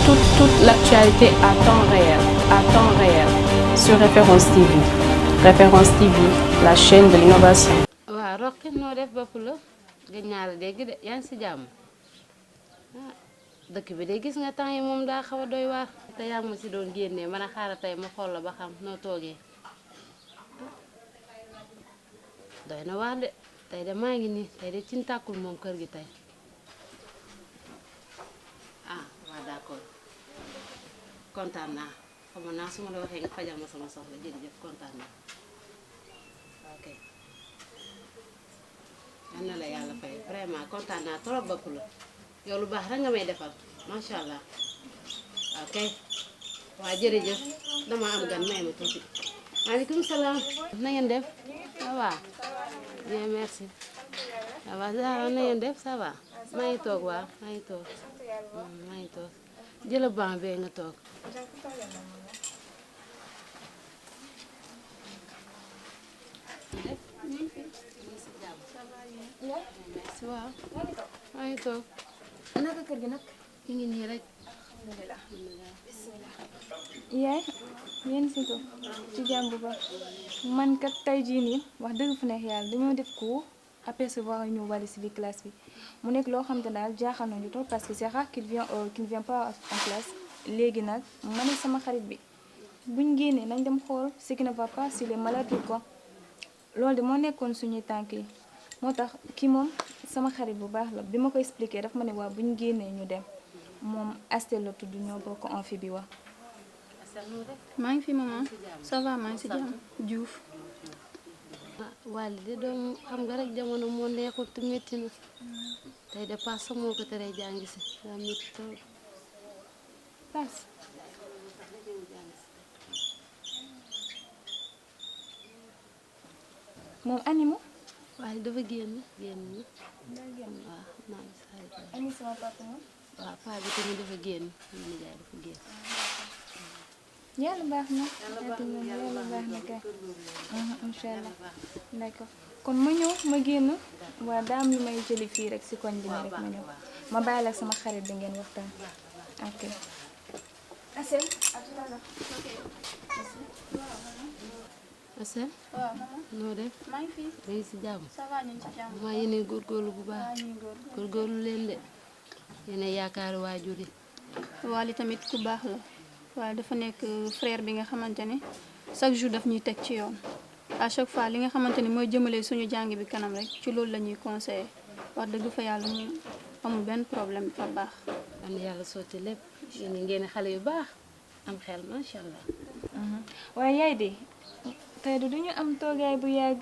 Toute l'actualité à temps réel, sur Référence TV. Référence TV, la chaîne de l'innovation. waaw Roqi noo def bopp la gëj naa la dégg de yaa ngi si jàmm ah dëkk bi de gis nga temps yi moom daa xaw a doy waar te yaa ngi ma si doon génnee man a xaaral tey ma xool la ba xam noo toogee doy na waar de tey de maa ngi nii tey de cin tàkkul moom kër gi tey ah waaw d'accord kontaan naa xamoon naa su ma la waxee nga fajal ma sama soxla jërëjëf kontaan naa ok yal na la yàlla fay vraiment kontaan naa trop bopp la yow lu baax rek nga may defal macha allah ok waa jërëjëf dama am gan may ma tuuti maaleykum salaam na ngeen def ça va bien merci ça va Zahra na ngeen def ça va maa ngi toog waaw maa ngi toog jëla ban bee nga toog merci waaw maa ngi toog naka kër gi nag. ñu ngi nii rek alhamdulilah bismillah. yaay yéen si ko ci jàmm bu baax man kat tey jii nii wax dëgg fu neex yàlla dañoo def cours apercevoir ñu wàllu si biir classe bi mu nekk loo xam te daal jaaxal nañu trop parce que c'est rare qu'il ne vient pas en classe léegi nag ma ne sama xarit bi buñ génnee nañ dem xool ce qui ne va pas s'il est malade ou quoi loolu de moo nekkoon suñuy tànk yi moo tax kii moom sama xarit bu baax la bi ma ko expliqué daf ma ne waa buñ génnee ñu dem moom Astel la tudd ñoo bokk amphi bi wax. maa ngi fi maman ça va maa ngi si jàmm Diouf. Wally de doom xam nga rek jamono moo neexul te métti na tey de paas sax moo ko teree jàngi si daa métti trop paas moom animu Wally dafa génn waaw naa ngi si xarit ani sama papa moom waaw paa bi tamit dafa génn sama nijaay dafa génn yàlla baax na yàlla baax na kay incha allah d'accord kon ma ñëw ma génn waa daa am lu may jëli fii rek si koñ bi ne rek ma ñëw ma bàyyi la ak sama xarit bi ngeen waxtaan ok Asel Asel waaw maman noo def maa ngi fi da ngi si jàmm ça va ñu ngi ci jàmm. maa yéene góorgóorlu bu baax ñu ngi góor. góorgóorlu leen de yéene yaakaari waajur yi Wally tamit ku baax la waaye dafa nekk frère bi nga xamante ne chaque jour daf ñuy teg ci yoon à chaque fois li nga xamante ni mooy jëmale suñu jàng bi kanam rek ci loolu la ñuy conseillé wax dëgg fa yàlla mu amul benn problème fa baax. am yàlla sotti lépp yéene ngeen xale yu baax am xel macha allah waaye yaay de tey du duñu am toogaay bu yàgg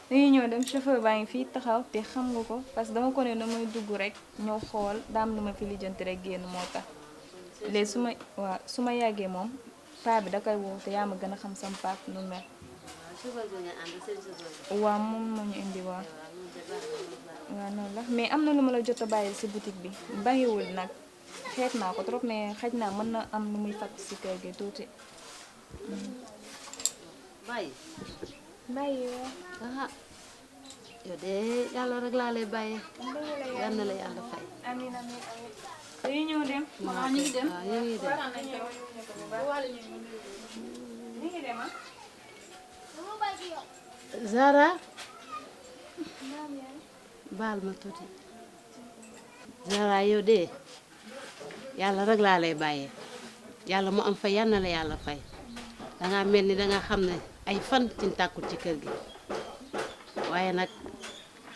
dañuy ñëw dem chauffeur baa ngi fii taxaw te xam nga ko parce que dama ko ne damay dugg rek ñëw xool daam lu ma fi lijjanti rek génn moo tax léegi su ma yàggee moom paa bi da koy woo te yaa ma gën a xam sama pap nu mel waaw moom moo ñu indi waaw noonu la mais am na lu ma la jot a bàyyi si boutique bi bàyyiwul nag xeet naa ko trop mais xaj naa mën na am nu muy fàtt si kër gi tuuti bàyyi bàyyi waaw ah yow de yàlla rek laa lay bàyyee yal na la yàlla fay amiin amiin amiin dañuy ñëw dem maman ñu ngi dem. waaw ñu ngi dem ñu ngi dem ah Zahra baal ma tuuti Zahra yow de yàlla rek laa lay bàyyee yàlla mu am fay yal na la yàlla fay dangaa mel ni danga xam ne ay fan ci tàkkul ci kër gi waaye nag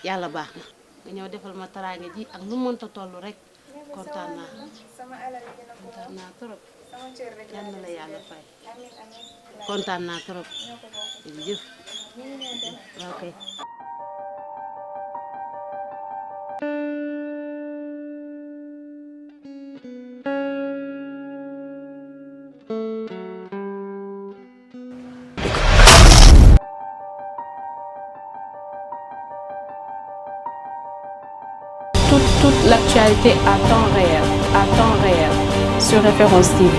yàlla baax na nga ñëw defal ma taraange ji ak lu mënta toll rek kontaan naa kontaan naa trop yal na la yàlla fay kontaan naa trop jërëjëf ok Toute l'actualité à temps réel, sur Référence TV.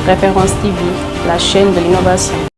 Référence TV, la chaîne de l'innovation.